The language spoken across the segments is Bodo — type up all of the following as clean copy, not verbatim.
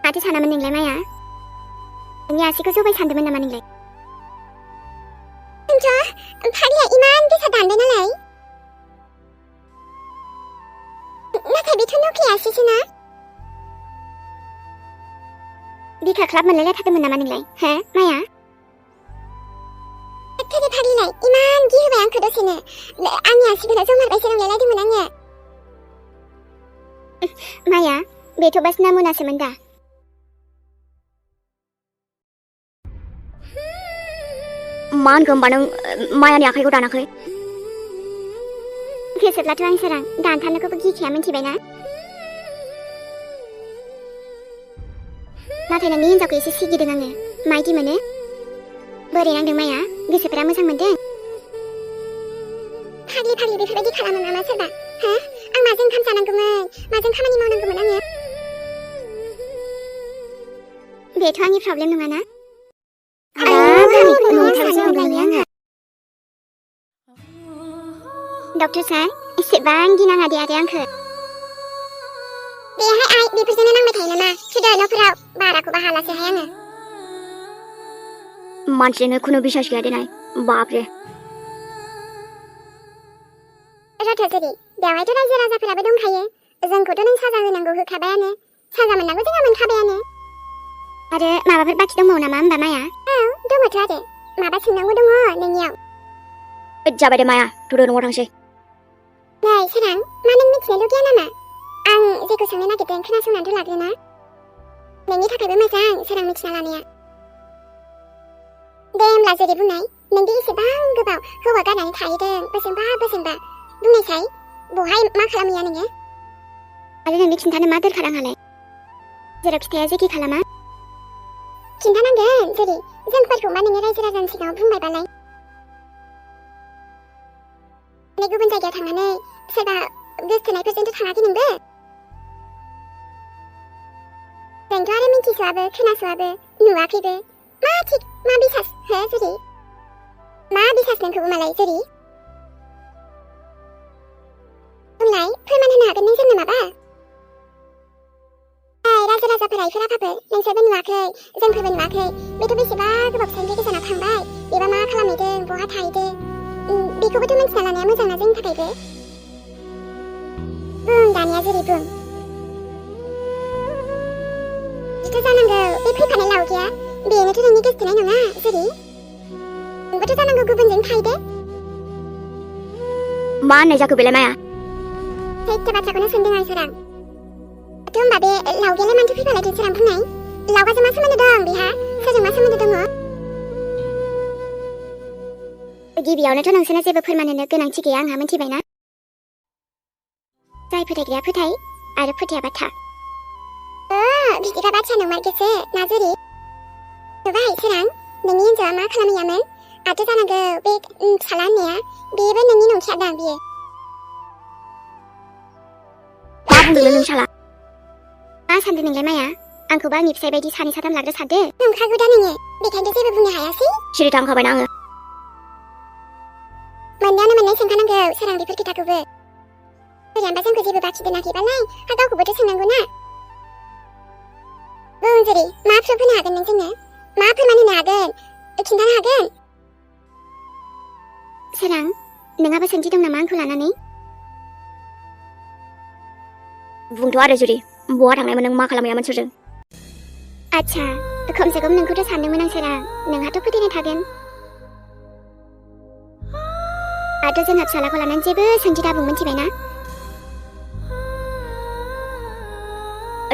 माथो सानामोन नोंलाय माया? नोंनि आसिखौ जबाय सानदोंमोन नामा नोंलाय? फाग्लिया इमान गोसा दानबाय नालाय। नाथाय बेथ' नकिया आसिसोना। बिखा ख्लाब मोनलायलायथारदोंमोन नामा नोंलाय? हो माया? थोदो फाग्लिलाय इमान गिहोबाय आंखौ दसेनो। आंनि आसिखौनो जमारबायसो नंलायलायदोंमोन आङो। माया बेथ' बास नामुनासोमोन दा। मा होनखो होमबा नों मायानि आखाइखौ दानाखै? गोसोब्लाथ' आं सोरां दानथारनोखौबो गिखाया मिथिबायना। नाथाय नोंनि हिन्जावखौ एसे सिगिदों आङो। माइदि मोनो? बोरै नांदों माया? गोसोफोरा मोजां मोनदों? फाग्लि बेफोरबायदि खालामो नामा सोरबा? हो? आं माजों ओंखाम जानांगौमोन? माजों खामानि मावनांगौमोन आङो? बेथ' आंनि प्रब्लेम नङाना? डक्टर सार एसेबां गिनाङा दे आरो आंखो। बेहाय आइ बेफोरजोंनो नांबाय थायो नामा? थुदो न'फोराव बाराखौबा हालासोहाय आङो। मानसिजोंनो खुनु बिसास गैया देनाय। बापरे। रथ'जोरि बेवहायथ' रायजो राजाफोराबो दंखायो। जोंखौथ' नों साजा होनांगौ होखाबायानो। साजा मोननांगौ जोंहा मोनखाबायानो। आरो माबाफोर बाखि दंबावो नामा होमबा माया? औ दङथ' आरो माबा सोंनांगौ दङ नोंनियाव। जाबाय दे माया थुदो न'आव थांसै। नै सोरां मा नों मिथिनो लुगैया नामा? आं जेखौ सोंनो नागिरदों खोनासंनानैथ' लाग्रोना। नोंनि थाखायबो मोजां सोरां मिथिना लानाया। दे होमब्ला जेरै बुंनाय नोंदि एसेबां गोबाव हौवा गारनानै थाहैदों बोसोरबा बुंनायसाय बहाय मा खालामहैया नोङो? आरो नोंनि खिन्थानो मा दरखार आंहालाय? जेराव खिथाया जेखि खालामा खिन्थानांगोन जेरै जोंफोरखौ मा नोङो रायजो राजानि सिगाङाव बुंबायबालाय। गुबुन जायगायाव थांनानै सोरबा गोसथोनायफोरजोंथ' थाङाखै नोंबो? जोंथ' आरो मिथिस'आबो खोनास'आबो नुवाखैबो। मा थिक मा बिसास हो जुरि? मा बिसास नोंखौबो मालाय जुरि? बुंलाय फोरमान होनो हागोन नों जोंनो माबा? रायजो राजाफोरा इफोर आफाफोर नोंसोरबो नुवाखै जोंफोरबो नुवाखै। बेथ' बेसेबा गोबाव फिसानिफ्राय गोजानाव थांबाय। बेबा मा खालामहैदों बहा थाहैदों बेखौबोथ' मिथिना लानाया मोजां ना जोंनि थाखायबो। बुं दानिया जेरै बुं। बिथ' जानांगौ बे फैफानाय लावगिया बेनोथ' नोंनि गोसथोनाय नङा जेरै? नोंबोथ' जानांगौ गुबुनजों थाहैदो। मा होननाय जाखो बेलाय माया? सैथो बाथ्राखौनो सोंदों आं सोरां। होमबा बे लावगियालाय मानोथो फैफालायदों सोरां बुंनाय? लावगाजों मा सोमोन्दो दं बेहा? सोरजों मा सोमोन्दो दङ? गिबियावनोथ' नोंसोरनो जेबो फोरमान होनो गोनांथि गैया आंहा मिथिबायना। जाय फोथायग्राया फोथाय आरो फोथायाबा था। बिदिबा बाथ्रा नंमारगौसो ना जुरि? नुबाय सोरां नोंनि हिन्जावआ मा खालामहैयामोन? आरो जानांगौ बे फिसाला होननाया बेबो नोंनि नंखाया दां बियो। मा बुंदोंलै नों साला? मा सानदों नोंलाय माया? आंखौबो आंनि फिसाय बायदि सानै साथाम लाग्रा सानदो? नंखागौ दा नोङो बेखायनोथ' जेबो बुंनो हायासै। सिरि थांखाबायना आङो। मोननायावनो मोननाय सोंखानांगौ सोरां बेफोर खोथाखौबो। ओरैनोबा जोंखौ जेबो बाखि दोनाखैबालाय हा गावखौबोथ' सोंनांगौ ना। बुं जेरै मा प्रुफ होनो हागोन नों जोंनो? मा फोरमान होनो हागोन? खिन्थानो हागोन? सोरां नोंहाबो सोंथि दं नामा आंखौ लानानै? बुंथ' आरो जुरि बहा थांनायमोन नों मा खालामहैयामोन सोरजों? आच्छा खमसे खम नोंखौथ' सानदोंमोन आं सोरां नोंहाथ' फोथायनाय थागोन। आरो जोंहा फिसालाखौ लानानै जेबो सोंथि दाबुं मिथिबायना?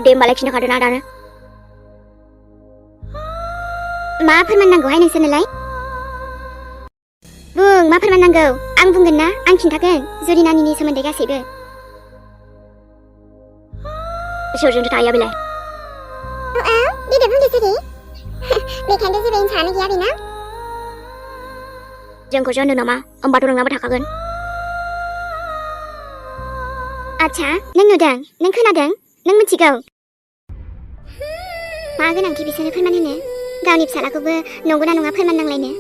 दे होमबालाय खिन्थाखादो ना दानो। मा फोरमान नांगौहाय नोंसोरनोलाय? बुं मा फोरमान नांगौ? आं बुंगोन ना आं खिन्थागोन जुरि नानिनि सोमोन्दै गासैबो। सोरजोंथो थाहैया बेलाय? देदे बुंदो जेरै। बेखायनोथ' जेबो इन्टारानो गैया बेना। जोंखौसो होनदों नामा? होमबाथ' नोंनाबो थाखागोन। आच्छा नों नुदों नों खोनादों नों मिथिगौ? मा गोनांथि बिसोरनो फोरमान होनो? गावनि फिसालाखौबो नंगौना नङा फोरमान नांलायनो?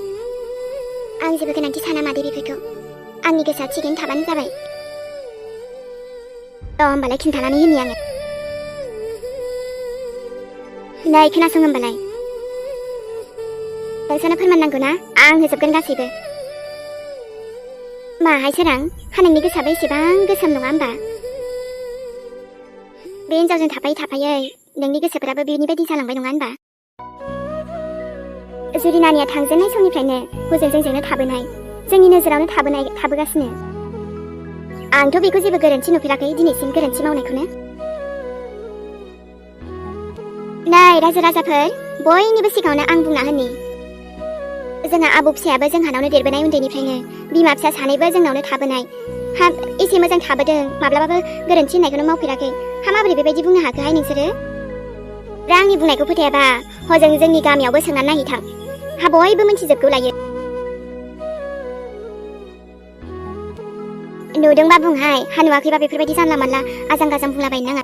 आं जेबो गोनांथि साना मादै बेफोरखौ। आंनि गोसोआ थिगैनो थाबानो जाबाय। होमबालाय खिन्थानानै होनि आङो। नै खोनासं होमबालाय नोंसोरनो फोरमाननांगौ ना आं होजोबगोन गासैबो माहाय सोरां हा नोंनि गोसोआबो एसेबां गोसोम नङा होमबा बे हिनजावजों थाफायै नोंनि गोसोफोराबो बेनि बायदि जालांबाय नङा होनबा जुदि नानिया थांजेननाय समनिफ्रायनो हजों जोंजोंनो थाबोनाय जोंनि नोजोरावनो थाबोगासिनो आंथ' बेखौ जेबो गोरोन्थि नुफेराखै दिनैसिम गोरोन्थि मावनायखौनो नै रायजो राजाफोर बयनिबो सिगाङावनो आं बुंना होनि जोंहा आबौ फिसायाबो जोंहानावनो देरबोनाय उन्दैनिफ्रायनो बिमा फिसा सानैबो जोंनावनो थाबोनाय हा एसे मोजां थाबोदों माब्लाबाबो गोरोन्थि होननायखौनो मावफेराखै हा माबोरै बेबायदि बुंनो हाखोहाय नोंसोरो दा आंनि बुंनायखौ फोथायाबा हजों जोंनि गामियावबो सोंनानै नायहैथां हा बयबो मिन्थिजोबगौ लायो नुदोंबा बुंहाय हा नुवाखैबा बेफोरबायदि जानला मानला आजां गाजां बुंलाबायनो नाङा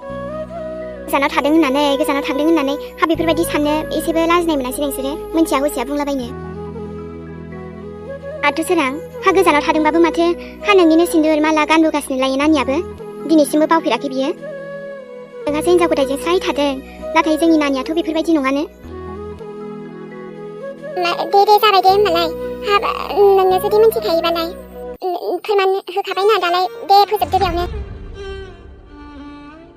गोजानाव थादों होननानै गोजानाव थांदों होननानै हा बेफोरबायदि साननो एसेबो लाजिनाय मोनासै नोंसोरो मिन्थिया हसिया बुंलाबायनो आथ' सोरां हा गोजानाव थादोंबाबो माथो हा नोंनिनो सिन्दुर माला गानबोगासिनो लायो नानियाबो दिनैसिमबो बावफेराखै बियो नोंहासो हिनजाव गोदायजों स्राय थादों नाथाय जोंनि नानियाथ' बेफोरबायदि नङानो दे जाबाय दे होमबालाय हाब नोंनो जुदि मिन्थिखायोबालाय फोरमान होखाबायना दालाय दे फोजोबदो बेयावनो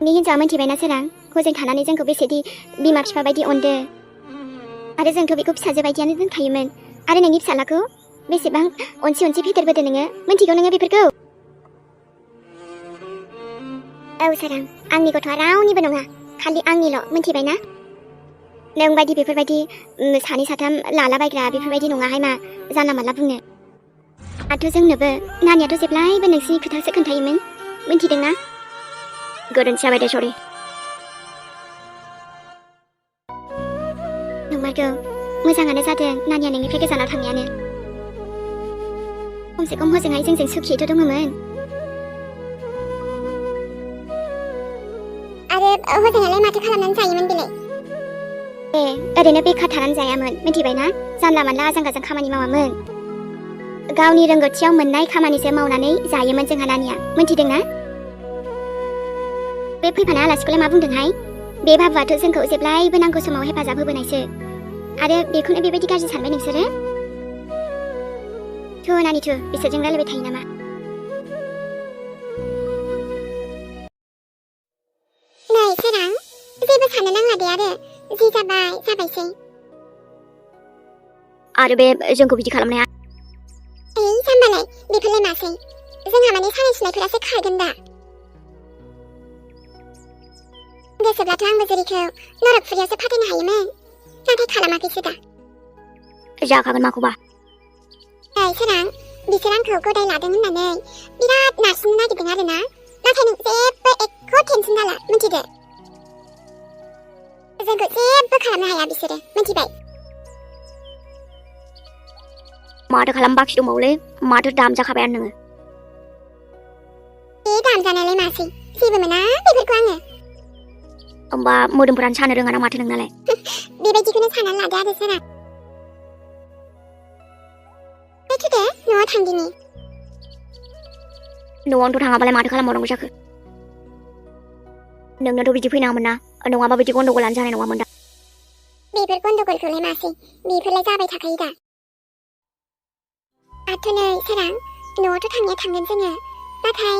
नोंनि हिनजावा मिन्थिबायना सोरां हजों थानानै जोंखौ बेसेदि बिमा बिफा बायदि अनदो आरो जोंथ' बेखौ फिसाजो बायदियानो दोनखायोमोन आरो नोंनि फिसालाखौ बेसेबां अनसि फेदेरबोदो नोङो मिन्थिगौ नोङो बेफोरखौ औ सोरां आंनि गथ'आ रावनिबो नङा खालि आंनिल' मिन्थिबायना नों बायदि बेफोरबायदि सानै साथाम लालाबायग्रा बेफोरबायदि नङाहाय मा जानला मानला बुंनो आथ' जोंनोबो नानियाथ' जेब्लायबो नोंसिनि खोथासो खोन्थायोमोन मिन्थिदोंना गोरोन्थि जाबाय दे सरि नंमारगौ मोजाङानो जादों नानिया नोंनिफ्राय गोजानाव थांनायानो खमसे खम हजोंहाय जोंजों सुखियैथ' दङमोन आरो हजोंहाय माथो खालामनानै जायोमोन बेलाय ओरैनो बेखार थानानै जायामोन मिन्थिबायना जानला मानला आजां गाजां खामानि मावामोन गावनि रोंगौथियाव मोननाय खामानिसो मावनानै जायोमोन जोंहा नानिया मिन्थिदोंना बे फैफानाय आलासिखौलाय मा बुंदोंहाय बे बाबुआथ' जोंखौ जेब्लायबो नांगौ समाव हेफाजाब होबोनायसो आरो बेखौनो बेबायदि गाज्रि सानबाय नोंसोरो नानि बिसोरजों रायलायबाय थायो नामा नै सोरां जेबो साननो नांला दे आरो जि जाबायसै आरो बे जोंखौ बिदि खालामनाया जाम्बालाय बेफोरलाय मासै जोंहा माने सानाय सुनायफोरासो खारगोन दा गोसोब्लाथ' आंबो जेरैखौ नरकफुरियावसो फाथायनो हायोमोन नाथाय खालामाखैसो दा जाखागोन माखौबा सोरां बिसोर आंखौ गदाय लादों होननानै बिराद नारसिननो नागिरदों आरोना नाथाय नों जेबो एख' टेनसन दाला मिन्थिदो जोंखौ जेबो खालामनो हाया बिसोरो मिन्थिबाय माथो खालाम बाखि दंबावोलै माथो दाम जाखाबायानो नोङो बे दाम जानायलाय मासै जेबो मोना बेफोरखौ आङो होमबा मोदोमफोरानो सानो रोङा ना माथो नोंनालाय बेबायदिखौनो साननानै लादो आरो सोरां फैदो न'आव थांदिनि न'आवनोथ' थाङाबालाय माथो खालामबावनांगौ जाखो नोंनोथ' बिदि फैनाङामोन ना नङाबा बिदि गन्डगलानो जानाय नङामोन दा बेफोर गन्डगलखौलाय मासै बेफोरलाय जाबाय थाखायो दा आथ' नै सोरां न'आवथ' थांनाया थांगोन जोङो नाथाय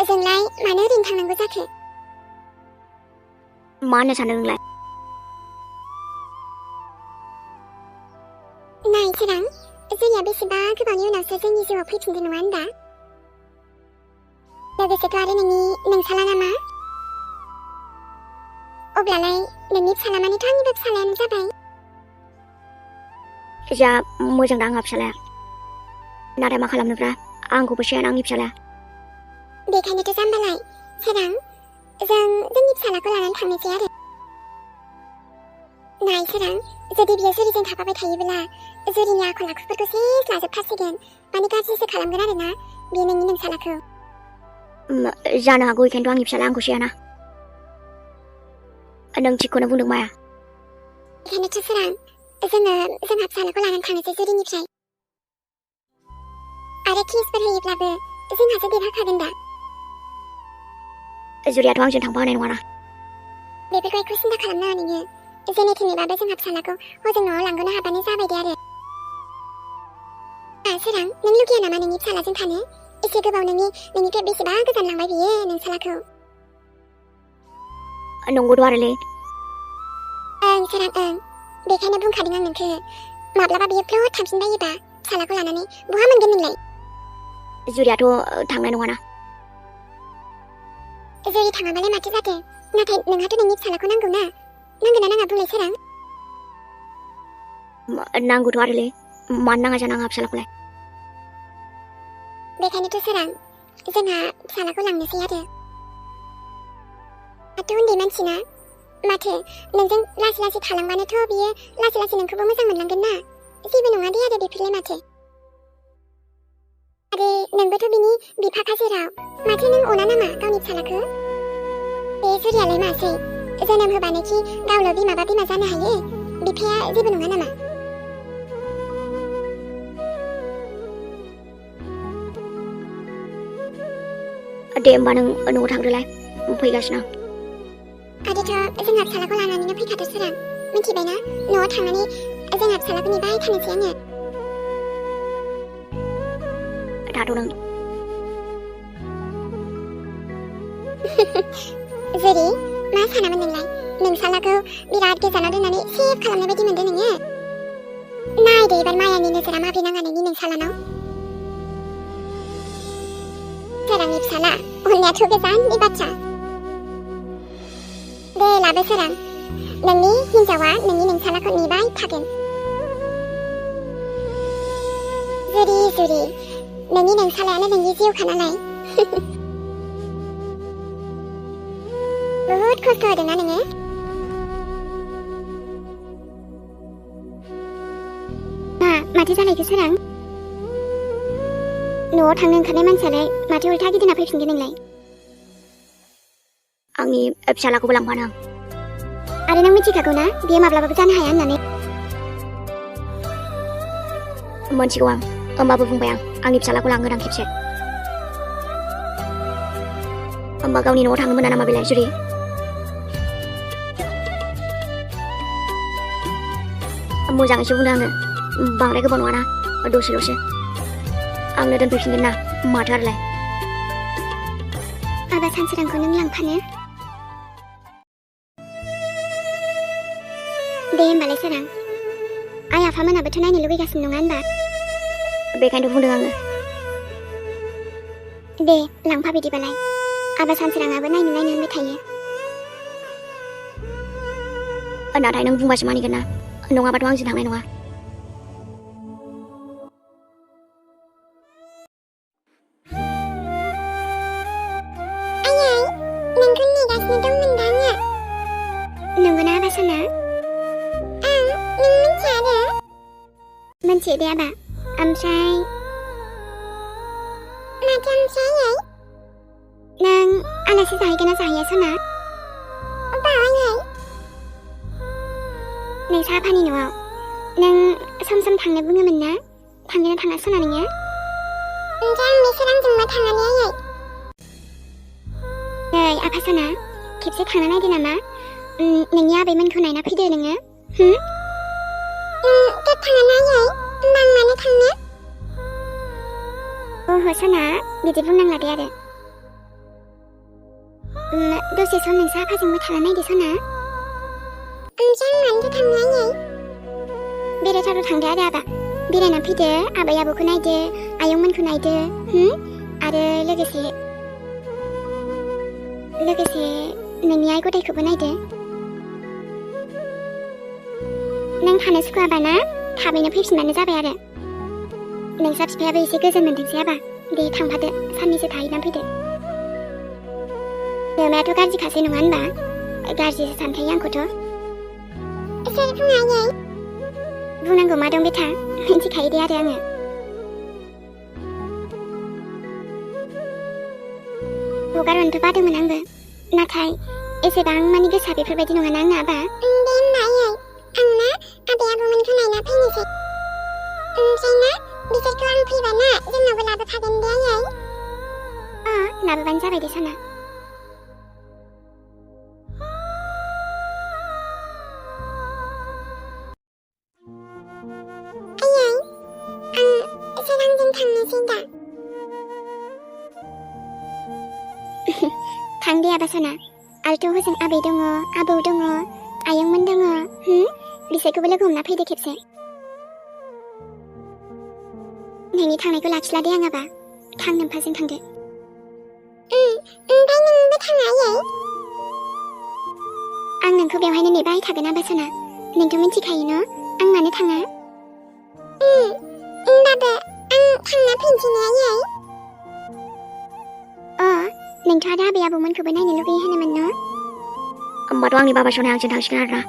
ओजोंलाय मानो ओरैनो थांनांगौ जाखो मा होननो सानदों नोंलाय नाय सोरां जोंनिया बेसेबा गोबावनि उनावसो जोंनि जिउआव फैफिनदों नङा होनबा लोगोसेथ' आरो नोंसाला नामा अब्लालाय नोंनि फिसाला मानिथ' आंनिबो फिसालायानो जाबाय जा मोजां दा आंहा फिसालाया नाथाय मा खालामनोब्रा आंखौबो सेयानो आंनि फिसालाया बेखायनोथ' जाम्बालाय सोरां जों जोंनि फिसालाखौ लानानै थांनोसै आरो नाय सोरां जुदि बियो जुरिजों थाफाबाय थायोब्ला जुरिनि आखल आखुफोरखौ सेस लाजोबथारसिगोन माने गाज्रिसो खालामगोन आरोना बियो नोंनि नोंसालाखौ जानो हागौ बेखायनोथ' आंनि फिसाला आंखौ सेयाना नों थिगखौनो बुंदों माया बेखायनोथ' सोरां जोंहा फिसालाखौ लानानै थांनोसै जुरिनिफ्राय आरो केसफोर होयोब्लाबो जोंहासो देरहाखागोन दा जुरियाथ' आंजों थांफा होनाय नङाना बेफोरखौ सिन्था खालामनाङा नोङो जेने थेनेबाबो जोंहा फिसालाखौ हजों न'आव लांगोनो हाबानो जाबाय दे आरो सोरां नों लुगैया नामा नोंनि फिसालाजों थानो एसे गोबाव नोंनिफ्राय बेसेबा गोजान लांबाय बियो नोंसालाखौ नंगौथ' आरोलै ओं सोरां ओं बेखायनो बुंखादों आं नोंखौ माब्लाबा बियो फ्लद थांफिनबायोबा फिसालाखौ लानानै बहा मोनगोन नोंलाय जुरियाथ' थांनाय नङाना जुरि थाङाबालाय माथो जादों नाथाय नोंहाथ' नोंनि फिसालाखौ नांगौना नांगोना नाङा बुंलाय सोरां नांगौथ' आरोलै मानो नाङा जानो आंहा फिसालाखौलाय बेखायनोथ' सोरां जोंहा फिसालाखौ लांनोसै आरो माथो उन्दै मानसिना माथो नोंजों लासै लासै थालांबानोथ' बियो लासै लासै नोंखौबो मोजां मोनलांगोन ना जेबो नङा दे आरो बेफोरलाय माथो आरो नोंबोथ' बिनि बिफाखा जेराव माथो नों अना नामा गावनि फिसालाखौ बे जुरियालाय मासै जोनोम होबानोखि गावल' बिमाबा बिमा जानो हायो बिफाया जेबो नङा नामा दे होमबा नों न'आव थांग्रोलाय फैगासिनो आरोथ' जोंहा फिसालाखौ लानानैनो फैखादो सोरां मिथिबायना न'आव थांनानै जोंहा फिसालाखौ नेबाय थानोसै आङो थाथ' नों जुरि मा सानामोन नोंलाय नोंसालाखौ बिराद गोजानाव दोननानै सेभ खालामनाय बायदि मोनदों नोङो नायदो एबार मायानि नोजोरा माब्रै नाङा नोंनि नोंसालानाव सोरांनि फिसाला अननायाथ' गोजाननि बाथ्रा दे लाबो सोरां नोंनि हिन्जावा नोंनि नोंसालाखौ नेबाय थागोन जुरि नोंनि नोंसालायानो नोंनि जिउखा नालाय बहुद खस्थ' होदोंना नोङो माथो जालायखो सोरां न'आव थांनो ओंखारनाय मानसियालाय माथो उल्था गिदिंना फैफिनगोन नोंलाय आंनि फिसालाखौबो लांफानो आं आरो नों मिथिखागौ ना बियो माब्लाबाबो जानो हाया होननानै मोनथिगौ आं होमबाबो बुंबाय आं आंनि फिसालाखौ लांगोन आं खेबसे होमबा गावनि न'आव थांनो मोना नामा बेलाय जुरि मोजाङैसो बुंदों आङो बांद्राय गोबाव नङाना दसेल'सो आंनो दोनफैफिनगोन ना माथो आरोलाय आबा सानसोरांखौ नों लांफानो दे होमबालाय सोरां आइ आफामोनाबोथ' नायनो लुगैगासिनो नङा होनबा बेखायनोथ' बुंदों आङो दे लांफा बिदिबालाय आबा सानसोराङाबो नायनो होनबाय थायो नाथाय नों बुंबासो मानिगोन ना नङाबाथ' आंजों थांनाय नङा नोंखौ नेगासिनो दंमोन दा आङो नंगौना आबा साना नों मिथिया आरो मिथियो दे आबा ओमफ्राय माथो ओमफ्राय नों आलासि जाहैगोन ना जाहैया साना बाहायहाय नोंसा आफानि न'आव नों सम सम थांनो बुङोमोन ना थांगोन ना थाङा सना नोङो ओमफ्राय आं बिसोर आंजोंबो थांनानै आयै नै आफा साना खेबसे थांना नायदो नामा नोंनि आबैमोनखौ नायना फैदो नोङो दा थांना नायै होमबा आं मानो थांनो ओहो साना बिदि बुंनांला दे आरो दसे सम नोंसा आफाजोंबो थाना नायदो साना ओमफ्राय आं मानोथो थांनो आयै बेरायथावथाव थांदो आरो आबा बेरायना फैदो आबै आबौखौ नायदो आयंमोनखौ नायदो आरो लोगोसे नोंनि आइ गथायखौबो नायदो नों थानो सुखुवाबा ना थाबैनो फैफिनबानो जाबाय आरो नोंसा बिफायाबो एसे गोजोन मोनथोंसै आबा दे थांफादो साननैसो थाहैनानै फैदो जोमायाथ' गाज्रिखासै नङा होनबा गाज्रिसो सानखायो आंखौथ' सोर बुङा आयै बुंनांगौ मा दं बेथा मिथिखायो दे आरो आङो हगारहरनोथ' बादोंमोन आंबो नाथाय एसेबां मानि गोसा बेफोरबायदि नङाना आंना आबा दे होमबा आयै आंना आबै आबौमोनखौ नायना फैनोसै ओमफ्राय ना बिसोरखौ आं फैबा ना जोंनावबो लाबोफागोन दे आयै लाबोबानो जाबाय दे साना आबासना आरोथ' हजों आबै दङ आबौ दङ आयंमोन दङ बिसोरखौबो लोगो हमना फैदो खेबसे नोंनि थांनायखौ लाखिला दे आङाबा थां नोम्फाजों थांदो ओमफ्राय नोंबो थाङा आयै आं नोंखौ बेवहायनो नेबाय थागोन आबासना नोंथ' मिथिखायो न' आं मानो थाङा होमबाबो आं थांना फैनोसै आयै नोंथ' आरो आबै आबौमोनखौबो नायनो लुगैयो होनोमोन न' होमबाथ' आंनि बाबा सनाया आंजों थांसिगोन आरोना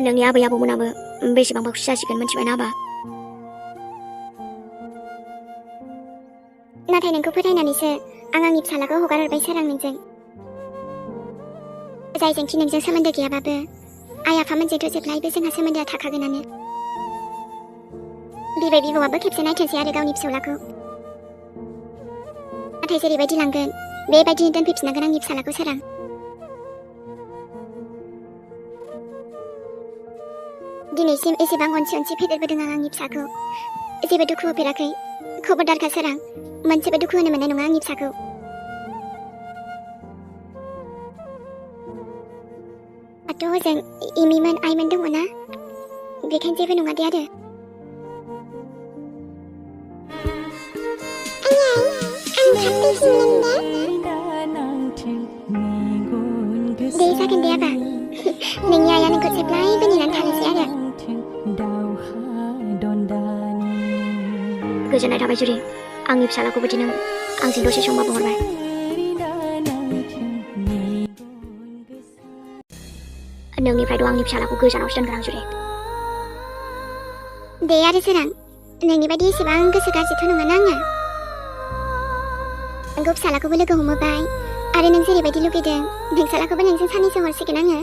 नोंनि आबै आबौमोनाबो बेसेबांबा खुसि जासिगोन मिथिबायना आबा नाथाय नोंखौ फोथायनानैसो आं आंनि फिसालाखौ हगार हरबाय सोरां नोंजों जायजोंखि नोंजों सोमोन्दो गैयाबाबो आइ आफामोनजोंथ' जेब्लायबो जोंहा सोमोन्दोआ थाखागोनानो बिबै बिबौआबो खेबसे नायथोंसै आरो गावनि फिसौलाखौ नाथाय जेरैबायदि लांगोन बेबायदिनो दोनफैफिननांगोन आंनि फिसालाखौ सोरां दिनैसिम एसेबां अनसि फेदेरबोदों आं आंनि फिसाखौ जेबो दुखु होफेराखै खबरदारखा सोरां मोनसेबो दुखु होनो मोननाय नङा आंनि फिसाखौ दाथ' हजों इमिमोन आइमोन दङ ना बेखायनो जेबो नङा दे आरो दे जागोन दे आबा नोंनि आइया नोंखौ जेब्लायबो नेनानै थानोसै आरो गोजोननाय थाबाय जुरि आंनि फिसालाखौबो दि नों आंजों दसे समबाबो हरबाय नोंनिफ्रायथ' आंनि फिसालाखौ गोजानावसो दोनगोन आं जुरि दे आरो सोरां नोंनि बायदि एसेबां गोसो गाज्रिथ' नङाना आङो नोंखौ फिसालाखौबो लोगो हमोबाय आरो नों जेरैबायदि लुगैदों नोंसालाखौबो नोंजों सानैसो हरसिगोन आङो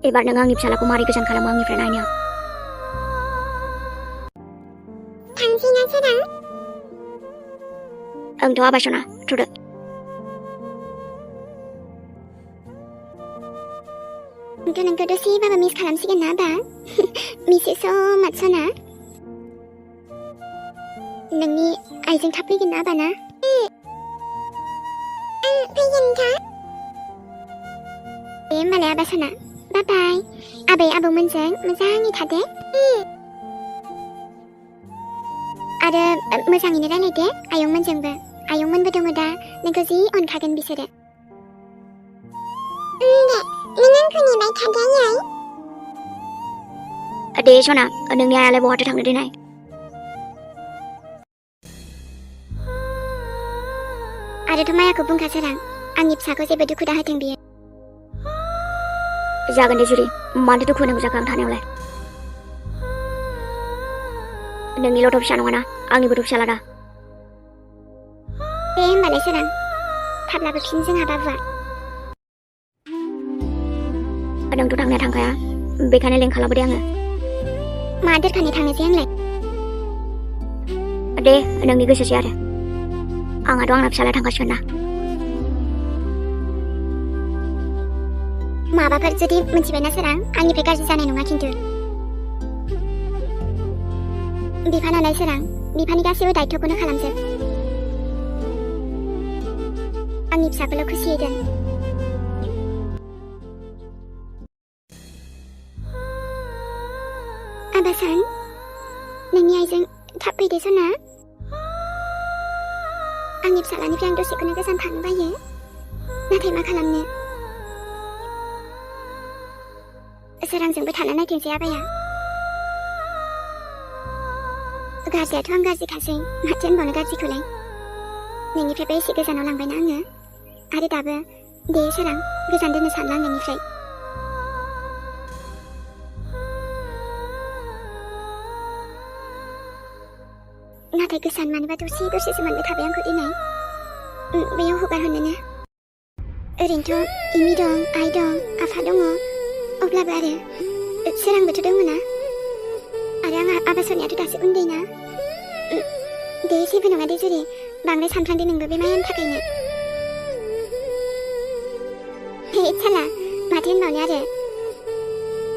एबार नों आंनि फिसालाखौ मारै गोजान खालामो आंनिफ्राय नायनो थांसै ना सोरां ओंथ' आबा सना थुदो आंथ' नोंखौ दसेबाबो मिस खालामसिगोन ना आबा मिसेस सना नोंनि आइजों थाब फैगोन ना आबा ना फैगोनथ' दे होमबालाय आबा सना बाय बाय आबै आबौमोनजों मोजाङै थादो आरो मोजाङैनो रायलायदो आयंमोनजोंबो आयंमोनबो दङ दा नोंखौ जि अनखागोन बिसोरो नों आंखौ नेबाय थादो आयै दे सना नोंनि आइयालाय बहाथो थांनो देनाय आरोथ' मायाखौ बुंखा सोरां आंनि फिसाखौ जेबो दुखु दाहोथों बियो जागोन दे जुरि मानो दुखु होनांगौ जाखो आं थानायावलाय नोंनिल'थ' फिसा नङाना आंनिबोथ' फिसाला दा दे होमबालाय सोरां थाब्लाबो फिन जोंहा बाबुआ नोंथ' थांनाया थांखाया बेखायनो लिंक खालामो दे आङो मा दरखारनि थांनोसै आंलाय दे नोंनि गोसोसै आरो आंहाथ' आंना फिसाला थांगासिगोन ना माबाफोर जुदि मिथिबायना सोरां आंनिफ्राय गाज्रि जानाय नङा खिन्थु बिफानालाय सोरां बिफानि गासैबो दायित्वखौनो खालामजोब आंनि फिसाखौल' खुसियै दोन आबासान नोंनि आइजों थाब फैदो सना आंनि फिसालानिफ्राय आं दसेखौनो गोजान थानो बायो नाथाय मा खालामनो सोरांजोंबो थानो नायथोंसै आबाया गाज्रियाथ' आं गाज्रिखासै माथो होनबावनो गाज्रिखौलाय नोंनिफ्रायबो एसे गोजानाव लांबायना आङो आरो दाबो दे सोरां गोजान दोननो सानला आं नोंनिफ्राय नाथाय गोसान मानोबा दसेसो मोनबाय थाबाय आंखौ दिनै बेयाव हगार हरनोनो ओरैनोथ' इमि दं आइ दं आफा दङ अब्लाबो आरो सोरांबोथ' दङ ना आरो आंहा आबा सनायाथ' दासो उन्दैना दे जेबो नङा दे जुरि बांद्राय सानफ्रांदो नोंबो बे मायानि थाखायनो हे साला माथो होनबावनो आरो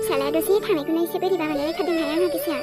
फिसालाया दसे थांनायखौनो एसे बोरैबा मोनलायलायथारदोंहाय आंहा गोसोआ